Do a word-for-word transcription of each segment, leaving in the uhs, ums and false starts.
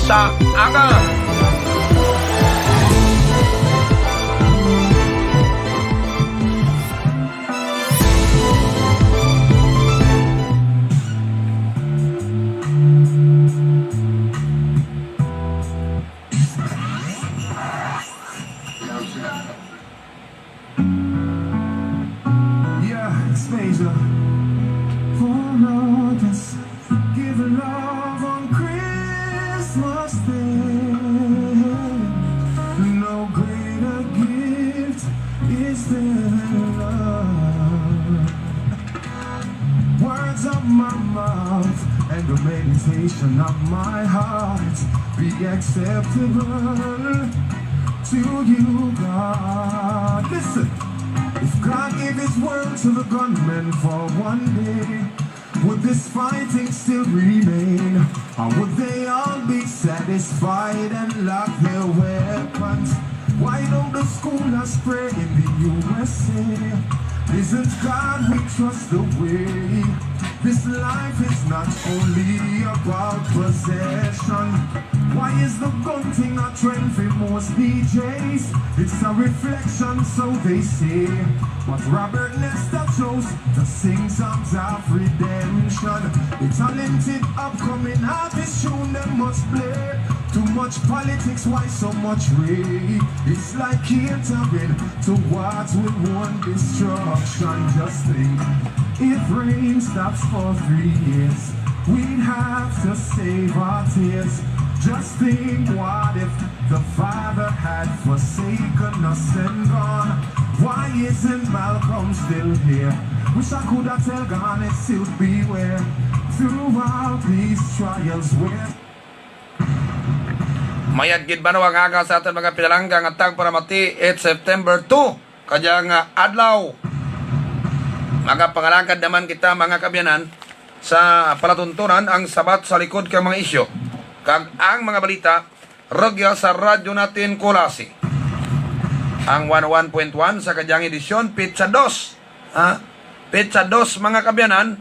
Sa aga. Yeah, it's Major. For all this, give love on Christmas Day. No greater gift is there than love. Words of my mouth and the meditation of my heart be acceptable to you, God. Listen, if God gave his word to the gunmen for one day, would this fighting still remain? Or would they all be satisfied and lock their weapons? Why don't the schoolers pray in the U S A? Isn't God we trust the way? This life is not only about possession. Why is the gun thing a trend for most D Js? It's a reflection, so they say. But Robert Nesta chose to sing songs of redemption. The talented upcoming artist tune dem must play. Too much politics, why so much rain? It's like catering towards we own destruction. Just think, if rain stops for three years, we'd have to save our tears. Just think, what if the Father had forsaken us and gone? Why isn't Malcolm still here? Wish I coulda tell Garnet still beware throughout these trials where Mayad gid banwa nga aga sa atun mga pinalangga nga tagparamati, it's September two, kadya nga adlaw. Magapangalagad naman kita, mga kaabyanan, sa palatuntunan ang Sabat sa Likod kang mga Isyu kag ang mga balita rugya sa Radyo Natin Culasi. Ang one oh one point one sa kadyang edisyon, petsa dos. Ha? Petsa dos, mga kaabyanan,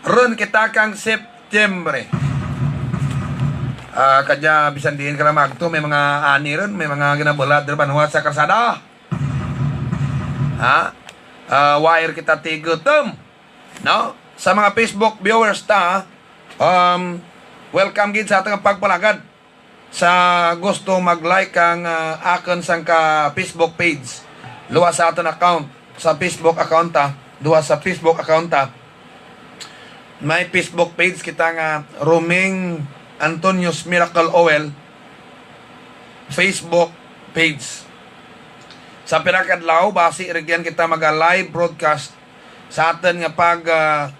run kita kang Setyembre. Ah, kadya bisan diin ka lang maagto, may mga ani run, may mga ginabulad run banwa sa karsada. Ha? Ah, wire kita ti gutom. No? Sa mga Facebook viewers ta, um, welcome gid sa atun pagpalagad. Sa gusto mag-like kang, ah, akun sangka Facebook page, luwas sa atun account, sa Facebook account ta, luwas sa Facebook account ta. May Facebook page kita nga Roming Antonio's Miracle Oil Facebook page. Sa pira ka adlaw, basi rugyan kita maga-live broadcast sa atun nga pag, ah,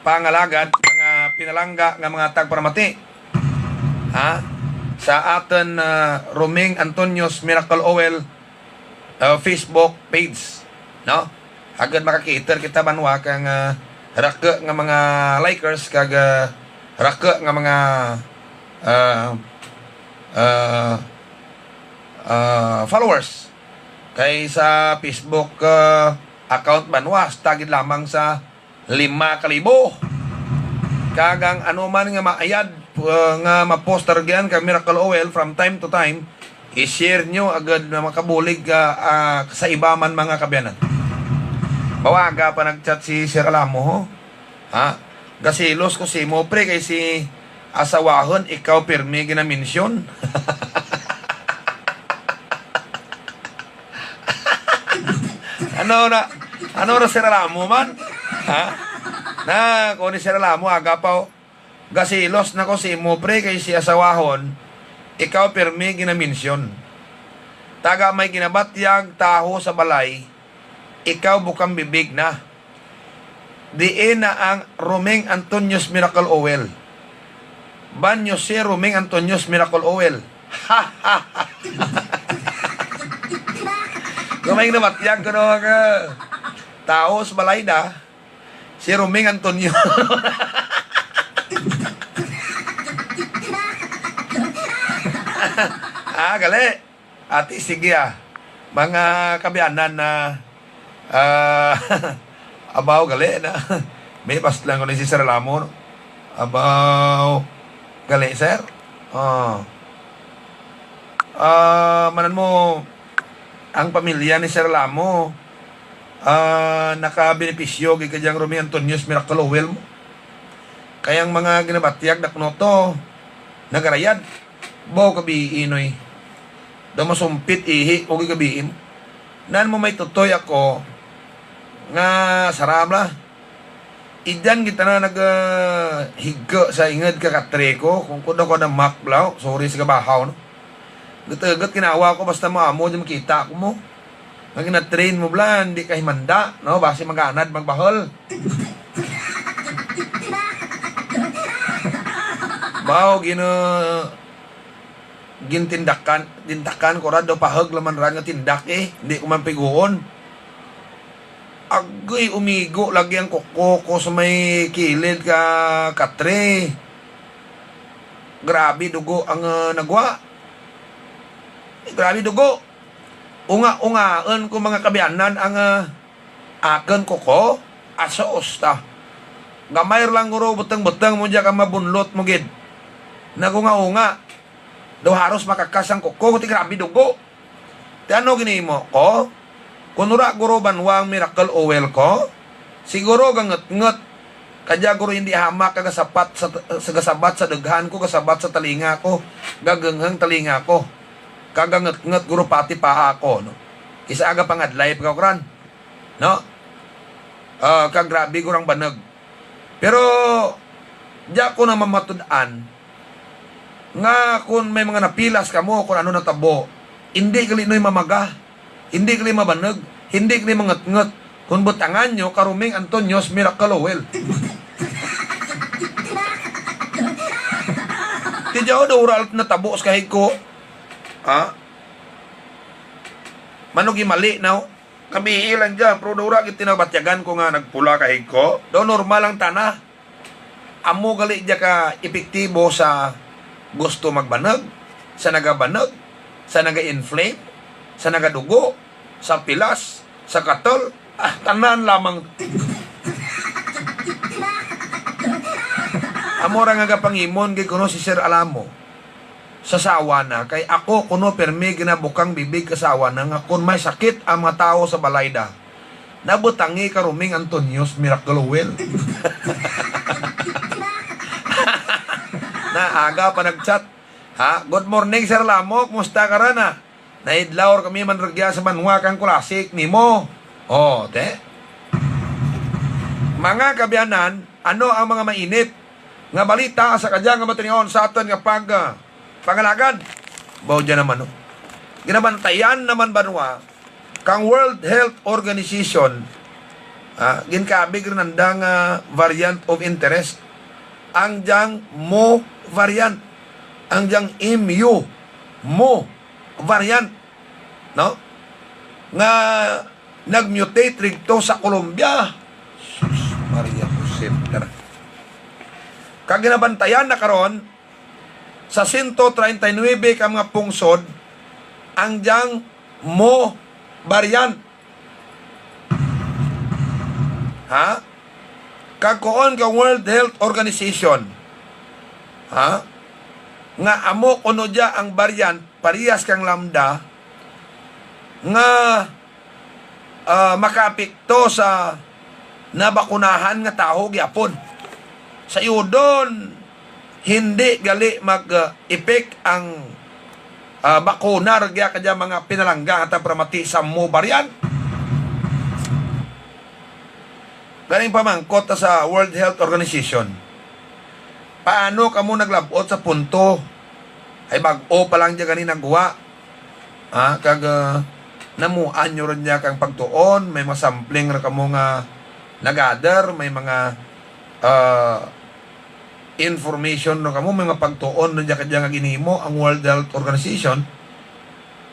pangalagad, mga pinalangga nga mga tagparamati. Ha? Sa atun, ah, Roming Antonio's Miracle Oil, ah, Facebook page, no? Agud maka-cater kita banwa kang, ah, raku nga mga likers kag, ah, raku nga mga, ah, ah, ah, followers. Kay sa Facebook, ah, account banwa, hasta gid lamang sa lima ka libo. Kag ang anuman nga maayad, ah, nga ma-post rugyan kang Miracle Oil from time to time, i-share nyo agud nga makabulig ka, ah, sa iba man, mga kaabyanan. Bawa aga pa nag-chat si Sir Alamo, ho? Ha? Gaselos ko sa imo, pre, kay si asawahun, ikaw pirmi ginamensyon. Ano na, ano na, Sir Alamo man? Ha? Na, kuon ni Sir Alamo, aga pa, o. Gaselos na ko sa imo, pre, kay si asawahun, ikaw pirmi ginamensyon. Taga may ginabatyag taho sa balay, ikaw bukang bibig na. Diin na ang Roming Antonio's Miracle Oil? Ban nyo si Roming Antonio's Miracle Oil. Gamay nga nabatyag kuno nga taho sa balay da, si Roming Antonio. Ah, gali. Ati, sige, ah. Mga kaabyanan na, ah, abaw gali na. May bas lang ko ni si Sir Alamo, no? Abaw gali, sir. Ah. Ah, man-an mo, ang pamilya ni Sir Lamo, ah, nakabenepisyo gid kadya kang Roming Antonio's Miracle Oil mo. Kay ang mga ginabatyag dakno to, nagarayad. Baw kabii, Noy. Daw masumpit ihi ko gid kabii mo. Nan mo may tutoy ako nga saram la. Idyan gid tana nag, ah, higko sa ingud ka katre ko. Kon kon daw ko da mak bala, sorry sa kabahaw, no. Gutugut ginawa ko basta mo amo dyan makita ko mo. Nga gina-train mo bala, indi ka himanda, no? Basi maganad magbahul. Baw, gina-, gintindakan, tindakan ko ra daw pahug la man ra nga tindak, eh. Indi ko man piguon. Agoy, umigo lagi ang kuko ko sa may kilid ka katre. Grabe dugo ang, ah, nagwa. Eh, grabe dugo. Unga-ungaun ko mga kaabyanan ang, ah, akun kuko. Asus ta. Gamay ra lang guro butang-butang mo dya ka mabunlot mo gid. Nagunga-unga. Daw haros makakas ang kuko, ti grabe dugo. Ti ano ginhimo ko? Kon wara guro banwa ang Miracle Oil ko, siguro gangut-ngut. Kadya guro indi hamak ka gasapat sa, sa gasabat sa dughan ko, gasabat sa talinga ko, gagunghung talinga ko. Kag gangut-ngut guro pati paa ko, no? Kis-a gapangadlay pa ka kran. No? Ah, kag grabe guro ang banug. Pero, dya ko na mamatud-an, nga kon may mga napilas kamo, kon ano natabo, indi gali, Noy, mamaga, indi gali mabanug, indi gali mangut-ngut, kon butangan nyo ka Roming Antonio's Miracle Oil. Ti dya, o, daw wara natabo sa kahig ko. Ha? Mano gimali, no? Kabii lang dya, pero daw wara gid ti nabatyagan ko nga nagpula kahig ko. Daw normal lang tana. Amo gali dya ka epektibo sa gusto magbanug, sa nagabanug, sa naga-inflame, sa nagadugo, sa pilas, sa katol. Ah, tanan lamang. Amo ra nga gapangimon gid kuno si Sir Alamo. Sa asawa na, kay ako kuno pirmi ginabukang bibig ka asawa na nga kon may sakit ang mga tawo sa balay da, nabutangi ka Roming Antonio's Miracle Oil. Na, aga pa nag-chat. Ha? Good morning, Sir Lamo. Kumusta ka run, ha? Naidlaw ra kami man rugya sa banwa kang Culasi nimo. O, te. Mga kaabyanan, ano ang mga mainit nga balita sa kadya nga matinihon sa atun nga pag, ah, pangalagad? Baw dya naman, no? Ginabantayan naman banwa kang World Health Organization, ah, ginkabig run nanda nga variant of interest. Ang dyang Mu variant. Ang dyang M U, Mu variant. No? Nga nag-mutate rigto sa Colombia. Sus, Maria Josep, tara. Kag ginabantayan na karon sa sento treinta y nuebe ka mga pungsod ang dyang Mu variant. Ha? Kag kuon ka World Health Organization. Ha? Nga amo kuno dya ang variant parehas kang Lambda nga, ah, makaapekto sa nabakunahan nga tawo gihapon. Sa iyudon, hindi gali mag, ah, epek ang, ah, bakuna rugya kadya mga pinalangga nga tawo para mati sa Mu variant. Galing pamangkot ta sa World Health Organization. Paano kamo naglab-ot sa punto? Ay bag-o pa lang dya gani nagwa. Ha, kag, ah, namuan nyo run dya kang pagtuon, may mga sampling ra kamo nga na-gather, may mga, ah, information run kamo, may mga pagtuon run dya kadya nga ginhimo ang World Health Organization.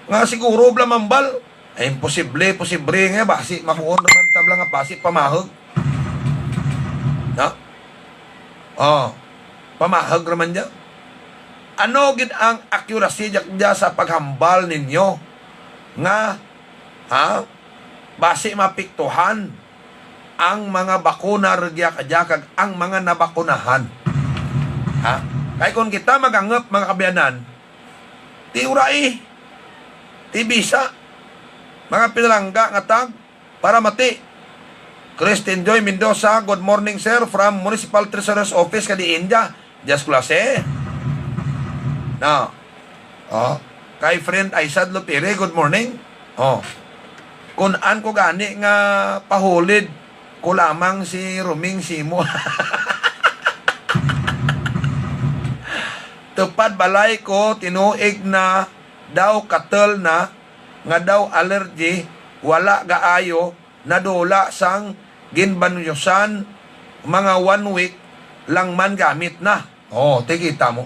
Nga siguro bala mambal, ay imposible, posible nga, basi makuon ra man ta bala nga, basi pamahug. Ha? O, pamahug ra man dya. Ano gid ang accuracy dya, dya sa paghambal ninyo nga, ha? Basi maapektuhan ang mga bakuna rugya kadya kag ang mga nabakunahan. Ha? Kay kon kita magangop, mga kaabyanan, ti urai, ti bisa, mga pinalangga nga tag, para mati. Christine Joy Mendoza, "Good morning, sir, from Municipal Treasurer's Office, kadi India." Just klase. No. Oh, kay friend Aisad Lupiri, "Good morning." Oh. Kun-an ko gani nga pahulid ko lamang si Ruming Simo. Tupad balay ko, tinuig na daw katel na, nga daw allergy, wala gaayo, nadula sang ginbanyusan, mga one week lang man gamit na. Oh, ti kita mo.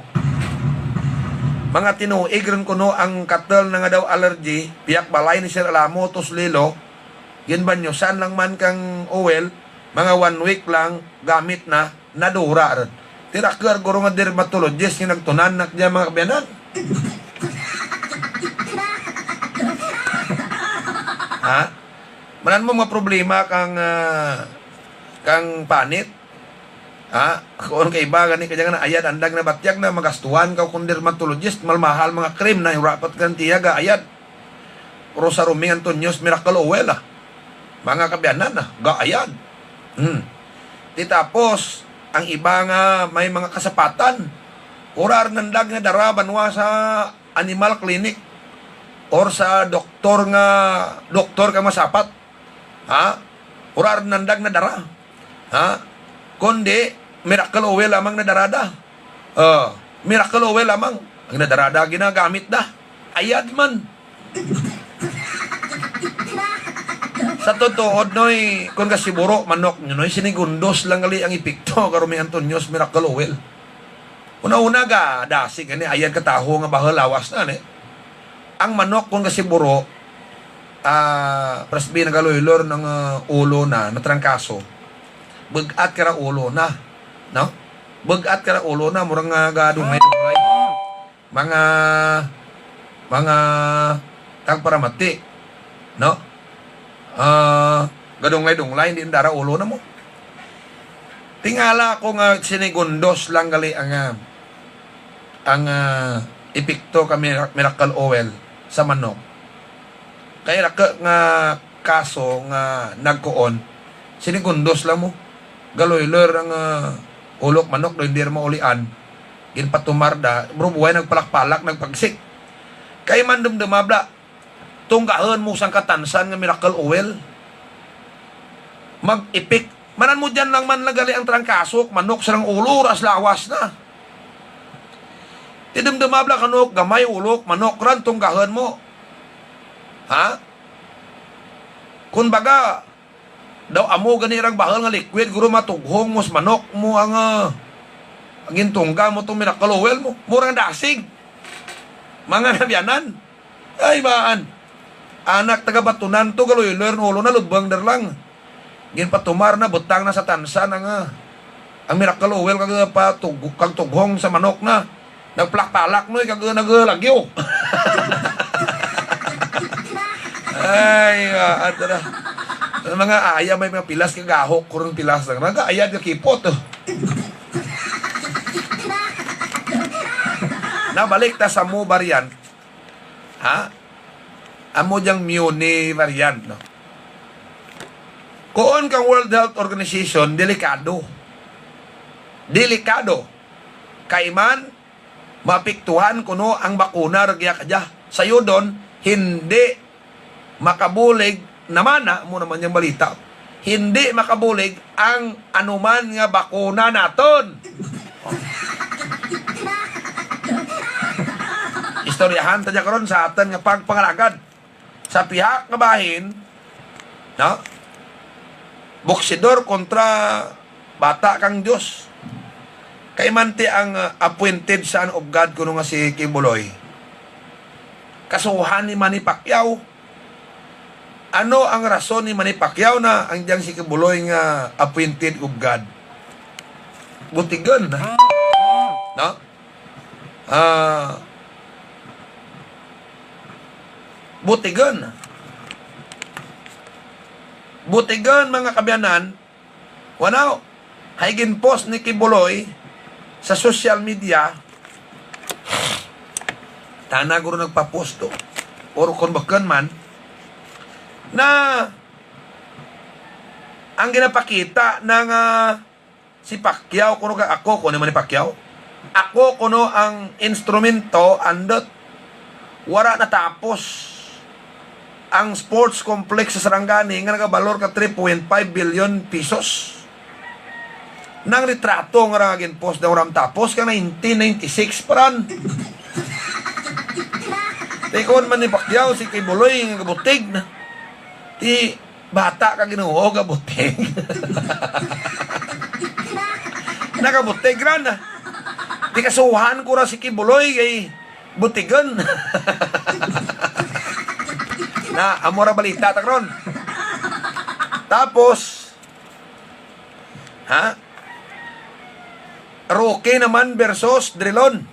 Mga tinuig run kuno ang katel na nga daw allergy, pihak balay ni Sir Alamo, Tuslilo, ginbanyusan lang man kang oil, mga one week lang gamit na, nadura run. Ti raku guro nga dermatologist nga nagtunan na kadya, mga kaabyanan. Ha? Man-an mo mga problema kang, ah, kang panit. Ha? Kon kang iba gani kadya nga naayad, andang nabatyag na, magastuhan kaw kon dermatologist, mahal-mahal mga cream na, wara pa ti garantiya gaayad. Pero sa Ruming Antonio's Miracle Oil, ah, mga kaabyanan, ah, gaayad. Hmm. Ti tapos, ang iba nga may mga kasapatan, wara run nanda nga dara banwa sa animal clinic or sa doktor nga, doktor kang masapat. Ha? Wara run nanda nga dara. Ha? Kundi, Miracle Oil lamang nadara da. Oh, Miracle Oil lamang. Ang nadara da, ginagamit da. Ayad man. Sa tuod-tuod, Noy, kon kasiburo, manok nyo, Noy, sinigundos lang gali ang epekto kang Ruming Antonio's Miracle Oil. Una-una, gadasig ani, ayad ka taho nga bahul lawas na, ni. Ang manok kon kasiburo, ah, parasbi nagaluylur ang, ah, ulo na, natrangkaso. Bug-at kara ulo na, no? Bug-at kara ulo na, mura nga gadunglay-dunglay. Mga, mga tagparamati, no? Ah, gadunglay-dunglay, indi nadara ulo na mo. Tingala ko nga sinigundos lang gali ang, ah, ang, ah, epekto kang mira-, Miracle Oil sa manok. Kay raku nga kaso nga nagkuon, sinigundos lang mo. Galuylur ang, ah, ulo ka manok, daw indi ra maulian. Ginpatumar da, bro, buhay nagpalak-palak, nagpagsik. Kay man dumduma bala, tunggahun mo sang katansan nga Miracle Oil. Mag-epek. Man-an mo dyan lang man gali ang trangkaso ka manok, sarang ulo, ras lawas na. Ti dumduma bala kano, gamay ulo ka manok ran, tunggahun mo. Ha? Kumbaga, daw amo gani rang bahul nga liquid, guro matughong mo sa manok mo ang, ah, gintungga mo tong Miracle Oil mo. Mura nga dasig. Mga kaabyanan. Ay, maan. Anak taga Batunan to, galuylur ang ulo na, lubung da run lang. Ginpatumar na, butang na sa tansan ang, ah, ang Miracle Oil kag patug-, kag tughong sa manok na. Nagpalak-palak, Noy, kag naglagyo. Ay, ah, ato na. Mga aya may mga pilas kag gahok, kurang pilas lang. Nagaayad ka kipot, oh. Na, balik ta sa amo variant. Ha? Amo dyang Mu ni variant, no? Kuon kang World Health Organization, delikado. Delikado. Kay man, maapektuhan kuno ang bakuna rugya kadya. Sayudon, hindi makabulig naman, ha, amo naman dyang balita. Hindi makabulig ang anuman nga bakuna natun. Istoryahan ta dya karon sa atun nga pagpangalagad. Sa pihak nga bahin, no? Boksidor kontra bata kang Dios. Kay man ti ang, ah, appointed son of God kuno nga si Quiboloy. Kasuhan ni Manny Pacquiao. Ano ang rason ni Manny Pacquiao na ang dyang si Quiboloy nga appointed of God? Butigun, ha? No? Ah, butigun. Butigun, mga kaabyanan, wanaw, hay ginpost ni Quiboloy, sa social media, tana guro nagpa-post to. Or kon bukun man, na ang ginapakita na nga si Pacquiao kuno ka, ako kuno man ni Pacquiao. Ako kuno ang instrumento andut wara natapos ang sports complex sa Sarangani nga nagabalor ka three point five billion pesos. Nang litrato nga ra nga gin-post daw wara matapos kang nineteen ninety-six pa ran. Ti kon man ni Pacquiao, si Kibuloy nga gabutig na. Ti bata ka Ginoo, gabutig. Nagabutig ra na. Ti kasuhan ko ra si Kibuloy kay butigun. Na, amo ra balita ta karon. Tapos, ha? Roque naman versus Drilon.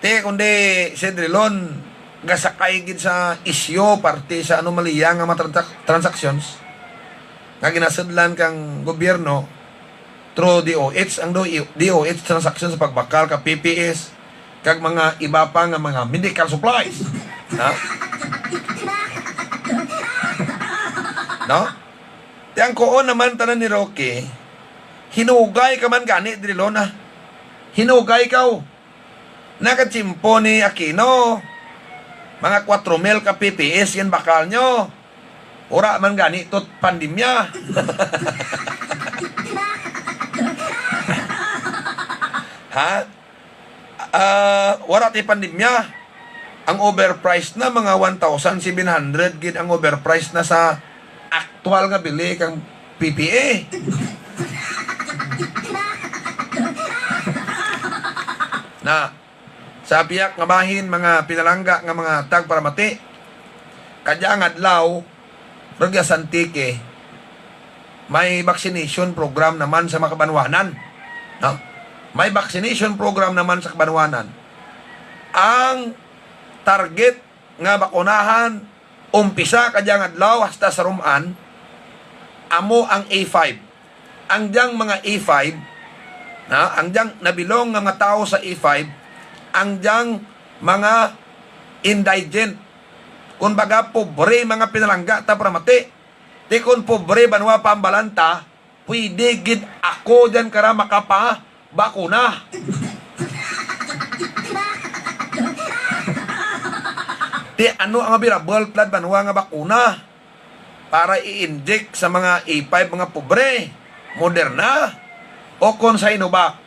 Ti kundi si Drilon gasakay gid sa isyu parte sa anomalya nga mga transak-, transactions nga ginasudlan kang gobyerno through D O H, ang do-, D O H transaction sa pagbakal ka P P S kag mga iba pa nga mga medical supplies. Ha? No? Ti ang kuon naman tanan ni Roque, hinugay ka man gani, Drilon, ah. Hinugay ka, oh. Nagkatsimpo ni Aquino, mga kwatro mil ka P P S ginbakal nyo. Wara man gani to't pandemya. Ha? Ah, wara ti pandemya. Ang overprice na, mga one thousand seven hundred gid ang overprice na sa aktual nga bili kang P P A. Na, sa pihak nga bahin, mga pinalangga nga mga tagparamati, kadya nga adlaw, rugya sa Antique, may vaccination program naman sa mga kabanwanan. No? May vaccination program naman sa kabanwanan. Ang target nga bakunahan, umpisa kadya nga adlaw hasta sa rum-an, amo ang A five. Ang dyang mga A five, na, ang dyang nabilong nga mga tawo sa A five, ang dyang mga indigent, kumbaga, pobre, mga pinalangga, tagparamati. Ti kon pobre banwa pa ang balanta, pwede gid ako dyan kara makapabakuna. Ti ano ang available tulad banwa nga bakuna para i-inject sa mga A five, mga pobre? Moderna o kon Sinovac?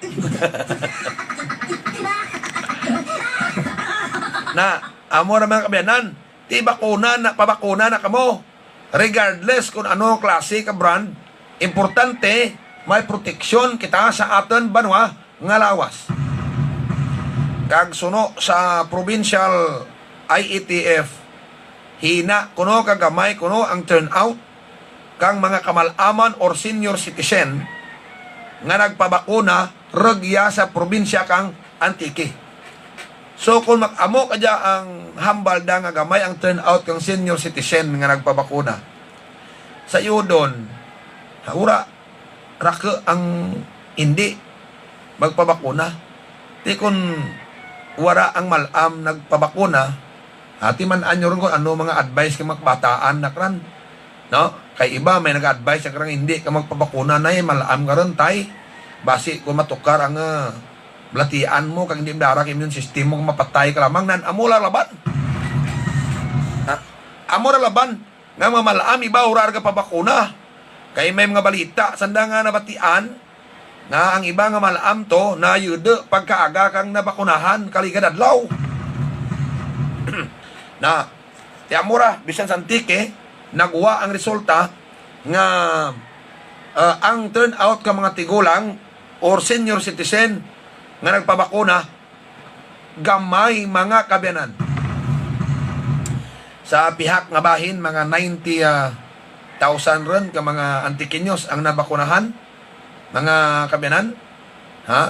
Na, amo ra, mga kaabyanan. Ti bakuna na, pabakuna na kamo. Regardless kon ano klase ka brand, importante may proteksyon kita sa atun banwa nga lawas. Kag suno sa provincial I A T F, hina kuno kag gamay kuno ang turnout kang mga kamal-aman or senior citizen nga nagpabakuna rugya sa probinsya kang Antique. So, kon mag-amo kadya ang hambal da nga gamay ang turnout kang senior citizen nga nagpabakuna, sayudon, ha, wara, raku ang indi magpabakuna. Ti kon wara ang mal-am nagpabakuna, ha, ti man-an nyo run kon ano mga advice kang mga kabataan na karan. No? Kay iba may nag-advise sa karang indi ka magpabakuna, nay, mal-am ka run, tay. Basi kon matukar ang, ah, balatian mo, kag indi madara kang immune system mo, mapatay ka lamang, nan amo ra laban. Ha? Amo ra laban, nga mga mal-am iba wara ra gapabakuna. Kay may mga balita sanda nga nabatian, nga ang iba nga mal-am to, nayudu pagkaaga kang nabakunahan kaligad adlaw. Na, ti amo ra, bisan sa Antique, nagwa ang resulta nga, ah, ang turnout ka mga tigulang or senior citizen nga nagpabakuna, gamay, mga kaabyanan. Sa pihak nga bahin, mga ninety, ah, thousand run ka mga Antiqueños ang nabakunahan, mga kaabyanan. Ha?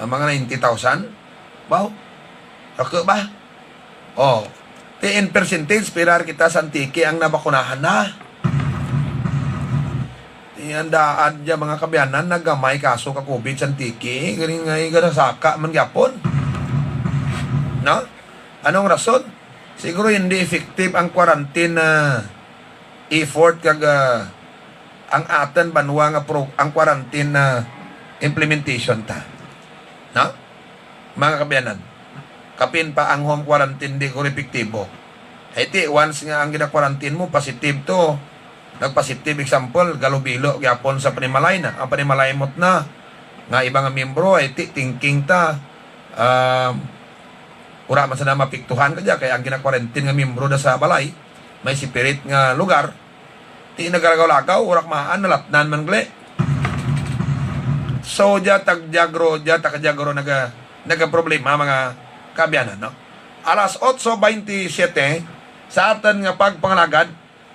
Ang mga ninety thousand? Baw? Raku ba? O. Ti in percentage, pira ra kita sa Antique ang nabakunahan na? Ti Andaan dya, mga kaabyanan, nga gamay kaso ka COVID sa Antique, garing nga igarasaka man gihapon. No? Anong rason? Siguro hindi effective ang quarantine, ah, effort kag, ah, ang atun banwa nga pro-, ang quarantine, ah, implementation ta. No? Mga kaabyanan, kapin pa ang home quarantine di guro epektibo. Hay ti, once nga ang gina-quarantine mo, positive to, nag-positive, example, galubilo gihapon sa panimalay na. Ang panimalay mo tana, nga iba nga miyembro, hay ti, thinking ta, um, wara man sana maapektuhan kadya, kay ang gina-quarantine nga miyembro da sa balay, may separate nga lugar, ti nagalagaw-lagaw, wara kamaan, nalatnan man gali. So, dya ta kadya guro, dya ta kadya guro naga-, nagaproblema, mga kaabyanan, no? Alas otso baynte siyete, sa atun nga pagpangalagad,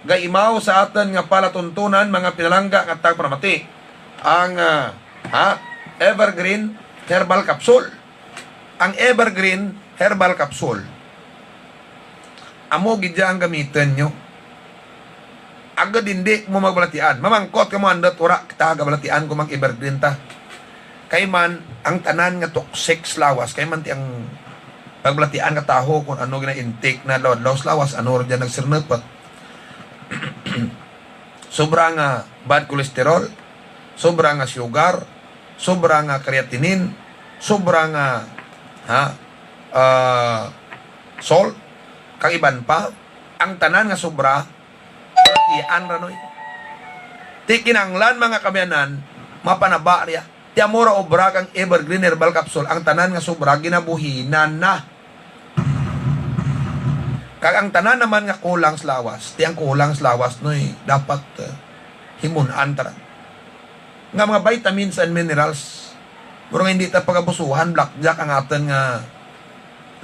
gaimaw sa atun nga palatuntunan, mga pinalangga nga tagpanamati, ang, ah, ha, Evergreen Herbal Capsule. Ang Evergreen Herbal Capsule, amo gid dya ang gamitun nyo. Agud indi mo magbalatian. Mamangkot kamo andut, wara kita gabalatian kon mag-Evergreen ta. Kay man, ang tanan nga toxic sa lawas, kay man ti ang pagbalatian ka tawo kon ano gina-intake na adlaw-adlaw sa lawas, ano ra dyan nagsirnupot. Sobra nga bad cholesterol, sobra nga sugar, sobra nga creatinine, sobra nga, ha, ah, salt, kag iban pa, ang tanan nga sobra, balatian ra, noy. Ti kinahanglan, mga kaabyanan, mapanaba riya. Ti amo ra obra kang Evergreen Herbal Capsule, ang tanan nga sobra, ginabuhinan na. Kag ang tanan naman nga kulang sa lawas, ti ang kulang sa lawas, noy, dapat, eh, himun-an ta ra. Nga mga vitamins and minerals, mura nga indi ta pagabusuhan, blackjack ang atun nga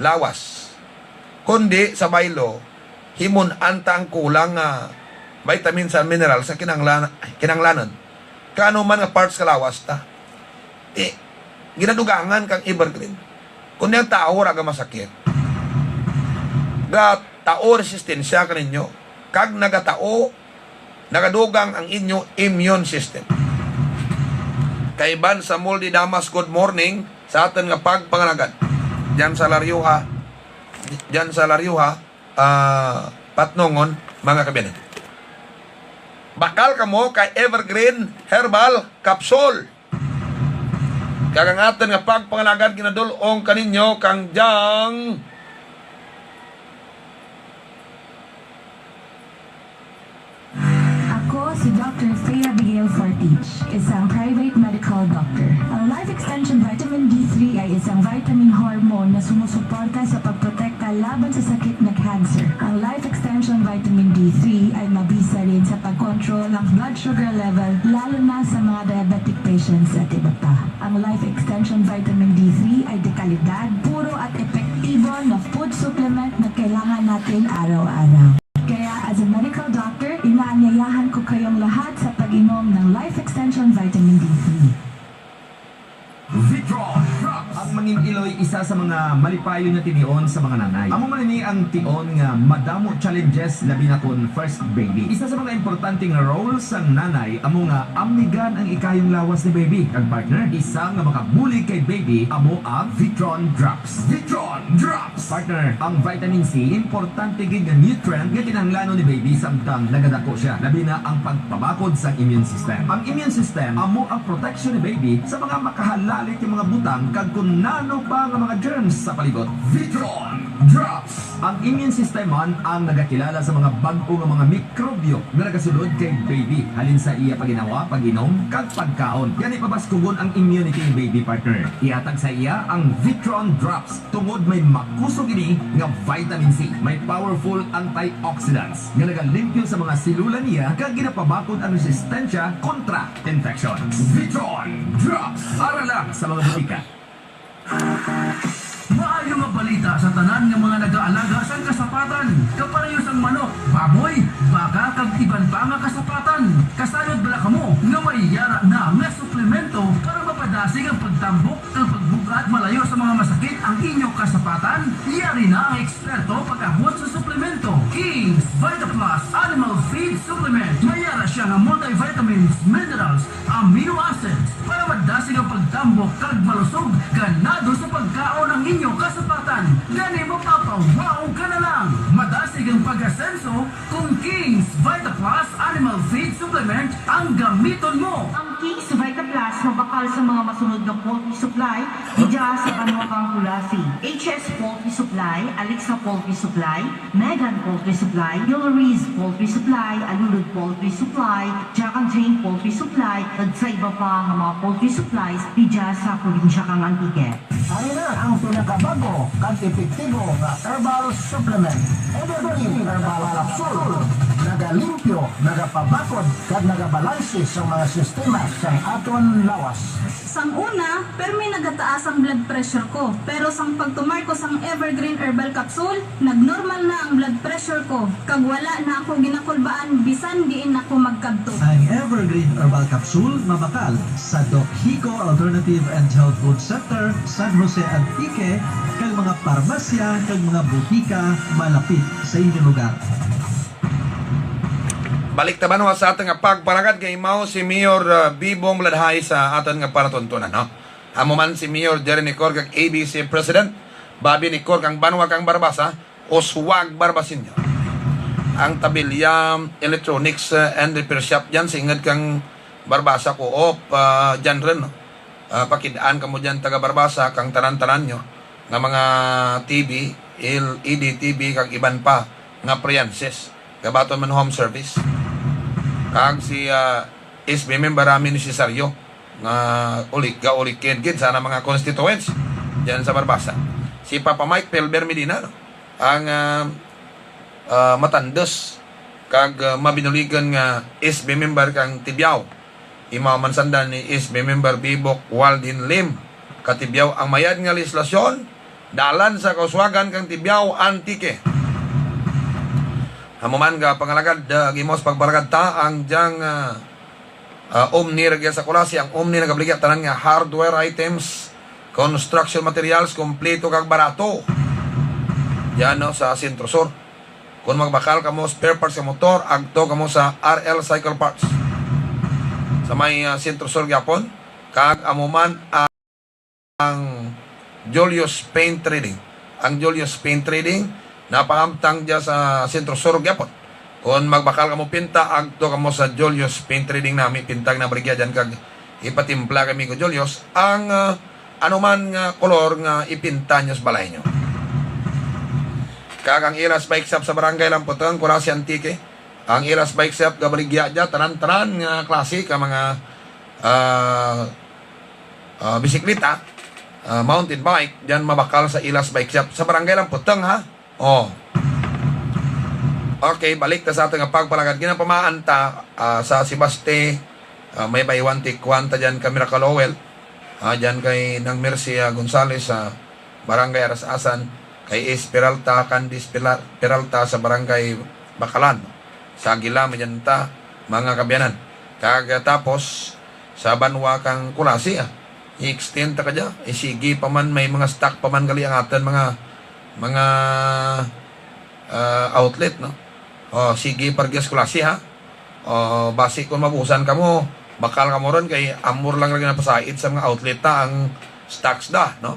lawas. Kundi sa baylo, himun-an ta ang kulang nga vitamins and minerals nga kinahanglan-, kinahanglanun. Kang ano man nga parts ka lawas ta. Ti, ginadugangan kang Evergreen. Kundi ang tao ra gamasakit. Gatao resistensya kaninyo. Kag nagatao, nagadugang ang inyo immune system. Kay Ban Samuel de Damas, good morning sa atun nga pagpangalagad. Dyan sa Larioja, dyan sa Larioja, ah, Patnongon, mga kaabyanan. Bakal kamo kay Evergreen Herbal Capsule. Kag ang atun nga pagpangalagad ginadul-ong kaninyo kang dyang. Ako si Doctor Faye Abigail Fortich, isang private medical doctor. Ang Life Extension Vitamin D three ay isang vitamin hormone na sumusuporta sa pagprotekta laban sa sakit na cancer. Ang Life Extension Vitamin D three ay mabisa rin sa pag-control ng blood sugar level, lalo na sa mga diabetic patients at iba pa. Ang Life Extension Vitamin D three ay dekalidad, puro at epektibo na food supplement na kailangan natin araw-araw. Kaya, as a medical doctor, inaanyayahan ko kayong lahat sa pag-inom ng Life Extension Vitamin D three. Vitron Drops. Ang mangin-iloy, isa sa mga malipayon nga tinion sa mga nanay. Amo man ini ang tion nga madamo challenges, labi na kon first baby. Isa sa mga importante nga role sang nanay amo nga amnigan ang ikayong lawas ni baby. Kag partner, isa nga makabulig kay baby amo ang Vitron Drops. Vitron Drops. Partner, ang vitamin C, importante gid nga nutrient nga kinahanglanon ni baby samtang nagadako siya, labi na ang pagpabakod sa immune system. Ang immune system amo ang proteksyon ni baby sa mga makahalalit nga mga butang kag kon nano pa nga mga germs sa palibot. Vitron Drops. Ang immune system man ang nagakilala sa mga bag-o nga mga mikrobyo nga nagasulod kay baby, halin sa iya paginhawa, pag-inom, kag pagkaon. Gani pabaskugon ang immunity ni baby, partner. Ihatag sa iya ang Vitron Drops. Tungod may makusog ini nga vitamin C, may powerful antioxidants nga nagalimpyo sa mga selula niya kag ginapabakod ang resistensya kontra infection. Vitron Drops, ara lang sa mga butika. Maayo nga balita sa tanan nga mga nagaalaga sang kasapatan, kapalayo sang manok, baboy, baka, kag iban pa nga kasapatan. Kasayod bala kamo nga may yara na nga suplemento para mapadasig ang pagtambok kag pagbug-at malayo sa mga masakit ang inyo kasapatan? Yari na ang eksperto pag-abot sa suplemento. King's Vita Plus Animal Feed Supplement. May yara Siya nga multivitamins, minerals, amino acids para madasig ang pagtambok kag malusog, ganado sa pagkaon ang inyo kasapatan. Gani mapapa-wow ka na lang. Madasig ang pag-asenso kung King's Vita Plus Animal Feed Supplement ang gamiton mo. Ang King's Vita Plus mabakal sa mga masunod nga poultry supply didya sa banwa kang Culasi: H S Poultry Supply, Alexa Poultry Supply, Megan Poultry Supply, Yulriz Poultry Supply, Alulud Poultry Supply, Jack and Jane Poultry Supply, kag sa iba pa nga mga poultry supplies didya sa probinsya kang Antique. Ari na ang pinakabag-o kag epektibo nga herbal supplement, Evergreen Herbal Capsule. Nagalimpyo, nagapabakod, kag nagabalanse sa mga sistema sang aton lawas. Sang una, permi nagataas ang blood pressure ko, pero sang pagtumar ko sang Evergreen Herbal Capsule, nagnormal na ang blood pressure ko, kag wala na ako ginakulbaan bisan diin ako magkadto. Ang Evergreen Herbal Capsule mabakal sa Doc Hico Alternative and Health Food Center, San Jose, Antique, kag mga parmasya kag mga butika malapit sa inyo lugar. Balik ta banwa sa atun nga pagpalagad kay mao si Mayor, ah, Bebong Baladjay sa atun nga palatuntunan, no? Amo man si Mayor Jerry Necor kag A B C President Bobby Necor kang banwa kang Barbaza, Uswag, Barbaseño. Ang Tabilia Electronics, ah, and Repair Shop dyan, singud kang Barbaza Co-op, ah, dyan run, no? Ah, pakid-an kamo dyan taga Barbaza kang tanan-tanan nyo nga mga T V, L E D T V, kag iban pa nga appliances. Gabaton man home service. Kag si, ah, S B member Rami Necesario nga ulik, gaulikin gid sa anang mga constituents dyan sa Barbaza. Si Papa Mike Pelber Medina, no? Ang, ah, ah, matandus kag, ah, mabinuligan nga S B member kang Tibiao. Imaw man sanda ni S B member Bebok Waldin Lim ka Tibiao ang mayad nga lehislasyon dalan sa kauswagan kang Tibiao, Antique. Amo man nga pangalagad, ah, gimos pagpalagad ta ang dyang, ah, ah, Omni rugya sa Culasi, ang Omni nagabaligya tanan nga hardware items, construction materials, kompleto kag barato. Dyan, no, sa Centro Sur. Kon magbakal kamo spare parts sa motor, agto kamo sa R L Cycle Parts. Sa may, ah, Centro Sur gyapon, kag amo man ang Julius Paint Trading. Ang Julius Paint Trading, napahamtang dya sa Centro Sur gyapon. Kon magbakal kamo pinta, agto kamo sa Julius Paint Trading, nami pinta nga nabaligya dyan kag ipatimpla kami ko Julius. Ang, ah, anuman nga kolor nga ipinta nyo sa balay nyo. Kag ang Ilas Bike Shop sa Barangay Lamputong, Culasi, Antique. Ang Ilas Bike Shop gabaligya dya tanan-tanan nga klase ka mga, ah, ah, bisikleta, ah, mountain bike, dyan mabakal sa Ilas Bike Shop sa Barangay Lamputong, ha? Oh. Okay, balik ta sa atun nga pagpalagad. Ginapamaan ta, ah, sa Sebaste, ah, may buy one take one ta dyan ka Miracle Oil. Ah, dyan kay Nang Mercy, ah, Gonzales sa Barangay Aras-asan, kay Ace Peralta, Candice Pela-, Peralta sa Barangay Bacalan. Sa Aguila, may dyan ta, mga kaabyanan. Kag, ah, tapos, sa banwa kang Culasi, ah, i-extend ta kadya, isigi pa man, may mga stock pa man gali ang atun mga, mga, ah, outlet, no? O, sige pa rugya sa Culasi, ha? O, basi kon maubusan kamo, bakal kamo run kay amo run lang rugya ginapasaid sa mga outlet ta ang stocks da, no?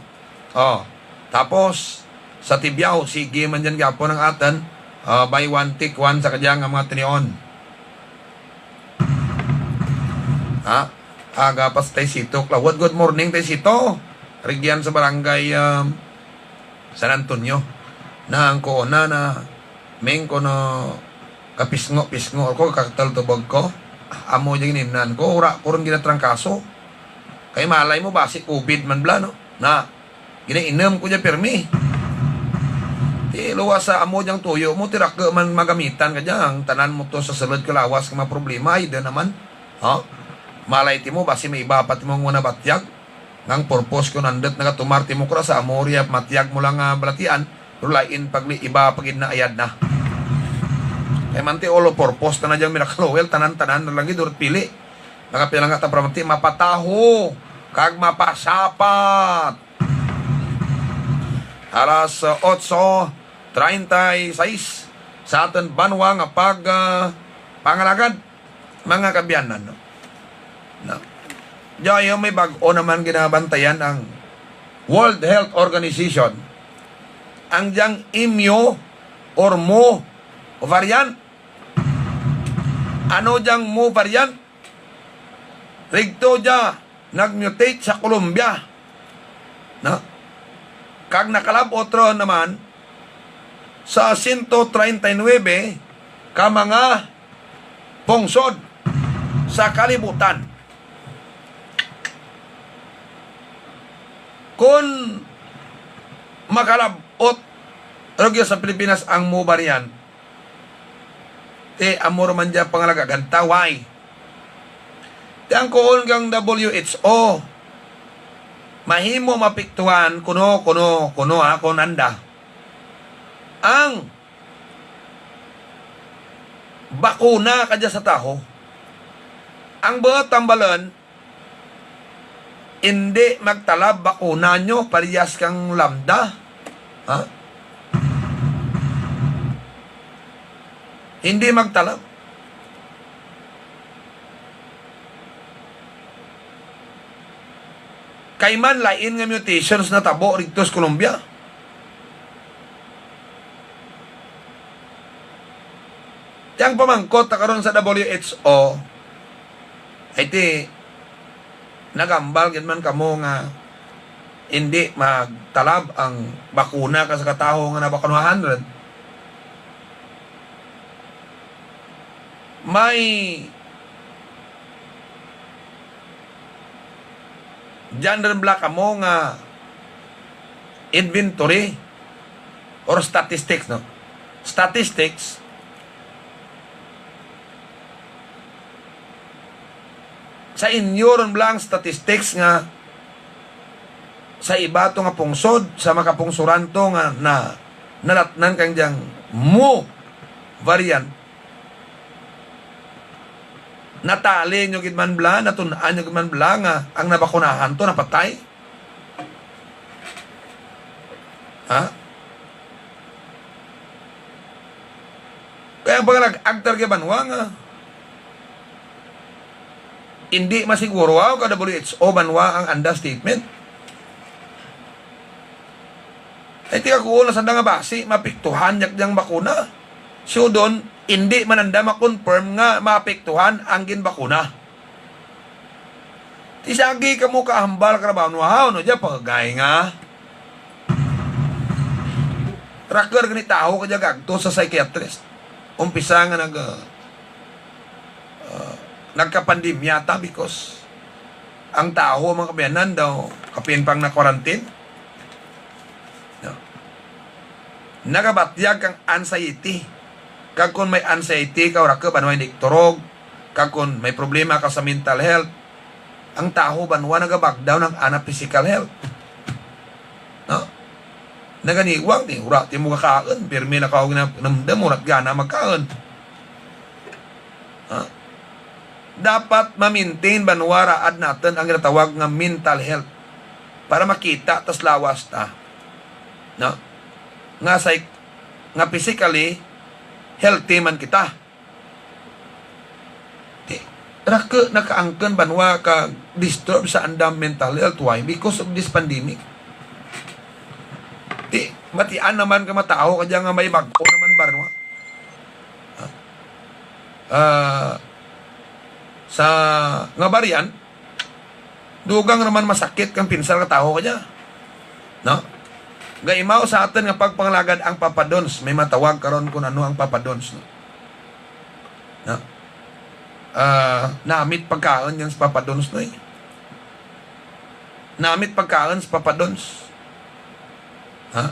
O, tapos, sa Tibiao, sige man dyan gyapon ang atun, ah, buy one, take one sa kadya nga mga tinion. Ha? Aga pa si Tay Sito Claude. Good morning, Tay Sito. Rugyan sa barangay, um, San Antonio. Na ang kuon na, na, ming ko no, kapisngo-pisngo ko, kaktal tubag ko. Amo dyan ginimnan ko, wara ko run ginatrangkaso. Kay malay mo, basi COVID man bala, no? Na, ginainum ko dya pirmi. Ti luwas sa amo dyang tuyo mo, ti raku man magamitan ka dya, ang tanan mo to sa sulud ka lawas ka mga problema, ay, di naman. Ha? Malay ti mo, basi may iba pa ti mo nga nabatyag. Nga ang purpose ko nandut nagatumar ti mo kura sa amo ria matyag mo lang nga balatian, pero lain pagli iba pa gid na ayad na. Kay man ti all purpose tana dyang Miracle Oil, tanan-tanan na lang gid, hurot pili. Nakapila nga ta para man ti mapataho, kag mapasapat. Alas, ah, otso treinta y seis sa atun banwa nga pag, ah, pangalagad. Mga kaabyanan, no? No. Dya hay may bag-o naman ginabantayan ang World Health Organization. Ang dyang Mu or Mu variant. Ano dyang Mu variant? Rigto dya nag-mutate sa Colombia. No? Kag nakalab-ot run naman sa sento treinta y nuebe ka mga pungsod sa kalibutan. Kon makalab-ot rugya sa Pilipinas ang Mu variant, ti amo ra man dya pangalagad ta, why? Ti ang kuon kang W H O, mahimo maapektuhan kuno, kuno, kuno, ha, kon anda ang bakuna kadya sa tawo. Ang buot hambalun, indi magtalab bakuna nyo parehas kang Lambda. Ha? Indi magtalab. Kay man lain nga mutations natabo rigto sa Colombia. Ti ang pamangkot ta karon sa W H O, ay ti, naghambal gid man kamo nga indi magtalab ang bakuna kang sangka tawo nga nabakunahan run. May dyan run bala kamo nga inventory or statistics, no? Statistics, sa inyo run bala ang statistics nga sa iba to nga pungsod, sa mga kapungsuran to nga na, nalatnan kang dyang Mu variant. Natali nyo gid man bala, natun-an nyo gid man bala nga ang nabakunahan to napatay? Ha? Kay ang pangalag-ag ta rugya banwa nga indi masiguro, aw, ka W H O banwa ang anda statement. Ay, ti kakuon na sanda nga basi maapektuhan dya dyang bakuna. Sugdon, indi man anda ma-confirm nga maapektuhan ang ginbakuna. Ti sagi kamo kahambal kara banwa, ha, no, dya pagay nga. Raku ra gani tawo kadya gaagto sa psychiatrist. Umpisa nga nag, ah, ah, nagkapandemya ta because ang tawo, mga kaabyanan, daw kapin pang na-quarantine. No? Nagabatyag kang anxiety. Kag kon may anxiety ka, wara ka banwa indi turog. Kag kon may problema ka sa mental health, ang tawo banwa naga-back down ang ana physical health. No? Naganiwang ti, wara ti mo kakaun, pirmi na kaw ginanamdam, wara't gana magkaun. Ha? Dapat ma-maintain banwa raad natun ang ginatawag nga mental health para makita ta sa lawas ta, no? Nga psy-, nga physically healthy man kita. Ti, raku nakaangkun banwa ka disturb sa andam mental health. Why? Because of this pandemic. Ti, batian naman ka mga tawo kadya nga may bag-o naman banwa. Ah, sa nga variant, dugang ra man masakit kang pinsar ka tawo kadya. No? Gaimaw sa atun nga pagpangalagad ang Papa Dons, may matawag karon kon ano ang Papa Dons, no? No? Ah, namit pagkaun yan sa Papa Dons, no, eh. Namit pagkaun sa Papa Dons. Ha?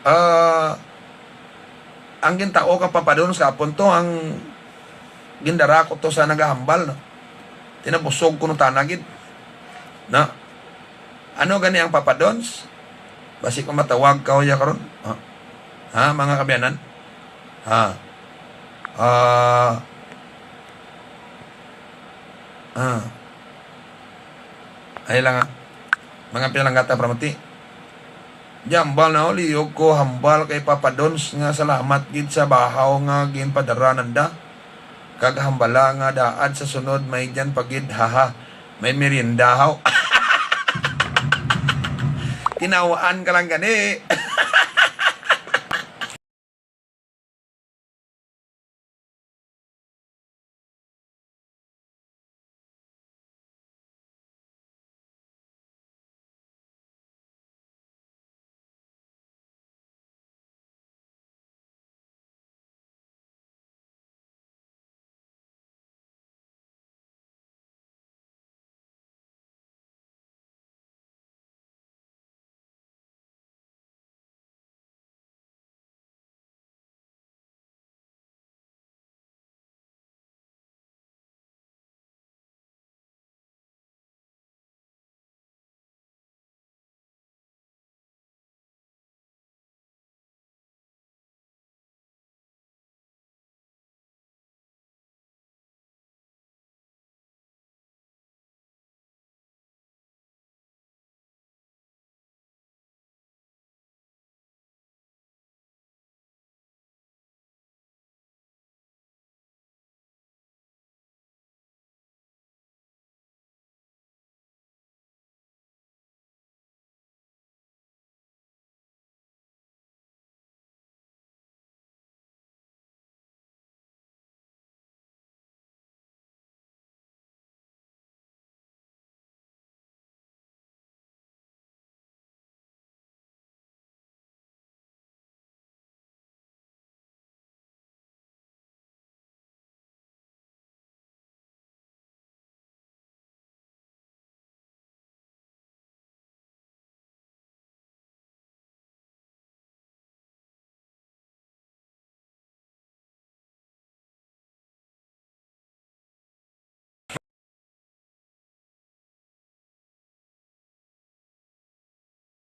Ah, ang gintao kang Papa Dons kahapon to, ang gindara ko to sa nagahambal, no? Ti nabusog kuno tana gid. No? Ano gani ang Papa Dons? Basi kon matawag kaw dya karon. Ha? Ha, mga kaabyanan? Ha? Ah. Ah. Ay lang, ah. Mga pinalangga ta, paramati. Dya hambal na, o, liyog ko hambal kay Papa Dons nga salamat gid sa bahaw nga ginpadara nanda. Kag hambala nga daad sa sunod, may dyan pa gid, haha. May merienda, haw. Tinawaan ka lang gani.